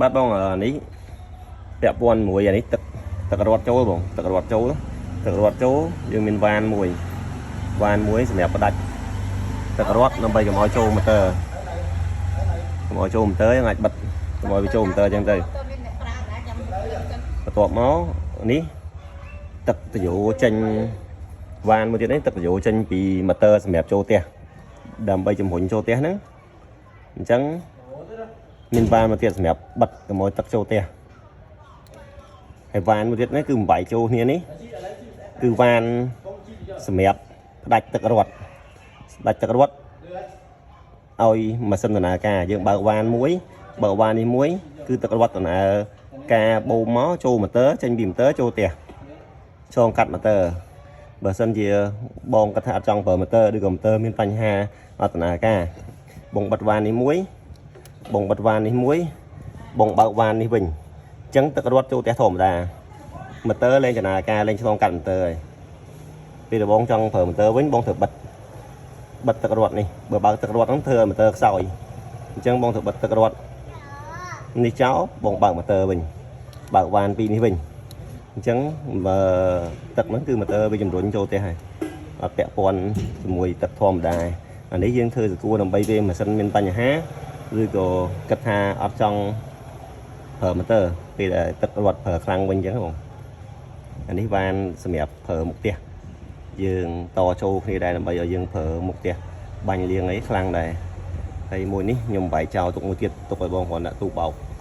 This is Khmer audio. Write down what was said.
បាទបងអានេះពាក់ព័ន្ធមួយអានេះទឹកទឹករត់ចូលបងទឹករត់ចូលទឹករត់ចូលយើងមានវ៉ានមួយវ៉ានមួយសម្រាប់ផ្ដាច់ទឹករត់ដើម្បីកុំឲ្យចូលម៉ូទ័រកុំឲ្យចូលម៉ូទ័រយើងអាចបិទកុំឲ្យវាចូលម៉ូទ័រអញ្ចឹងទៅ មានអ្នកប្រើដែរចាំចឹង បន្ទាប់មកនេះទឹកតយោចេញវ៉ានមួយទៀតនេះទឹកតយោចេញពីម៉ូទ័រសម្រាប់ចូលផ្ទះដើម្បីជំរុញចូលផ្ទះហ្នឹងអញ្ចឹងមានវ៉ានមួយទៀតសម្រាប់បិទកុំឲ្យទឹកចូលផ្ទះហើយវ៉ានមួយទៀតនេះគឺបំបីចូលគ្នានេះគឺវ៉ានសម្រាប់ផ្ដាច់ទឹករត់ផ្ដាច់ទឹករត់ឲ្យម៉ាស៊ីនដំណើរការយើងបើកវ៉ានមួយបើកវ៉ាននេះមួយគឺទឹករត់ដំណើរការបូមមកចូលម៉ូទ័រចេញពីម៉ូទ័រចូលផ្ទះឆ្លងកាត់ម៉ូទ័របើសិនជាបងគាត់ថាអត់ចង់ប្រើម៉ូទ័រឬក៏ម៉ូទ័រមានបញ្ហាអត់ដំណើរការបងបិទវ៉ាននេះមួយបងបិទវ៉ាននេះមួយបងបើកវ៉ាននេះវិញអញ្ចឹងទឹករត់ចូលផ្ទះធម្មតាម៉ូទ័រលែងដំណើរការលែងឆ្លងកាត់ម៉ូទ័រហើយពេលដែលបងចង់ប្រើម៉ូទ័រវិញបងត្រូវបិទបិទទឹករត់នេះបើបើកទឹករត់ហ្នឹងធ្វើឲ្យម៉ូទ័រខ្សោយអញ្ចឹងបងត្រូវបិទទឹករត់នេះចោលបងបើកម៉ូទ័រវិញបើកវ៉ានពីរនេះវិញអញ្ចឹងបើទឹកហ្នឹងគឺម៉ូទ័រវាជំរុញចូលផ្ទះហើយអត់ពាក់ព័ន្ធជាមួយទឹកធម្មតាអានេះយើងធ្វើសកួរដើម្បីវាម៉ាស៊ីនមានបញ្ហាឬក៏គិតថាអត់ចង់ប្រើម៉ូទ័រពេលដែលទឹករត់ប្រើខ្លាំងវិញអញ្ចឹងបងអានេះវ៉ានសម្រាប់ប្រើមុខផ្ទះយើងតចូលគ្នាដែរដើម្បីឲ្យយើងប្រើមុខផ្ទះបាញ់លៀងអីខ្លាំងដែរហើយមួយនេះខ្ញុំបាយចោលទុកមួយទៀតទុកឲ្យបងគ្រាន់ដាក់ទូបោក។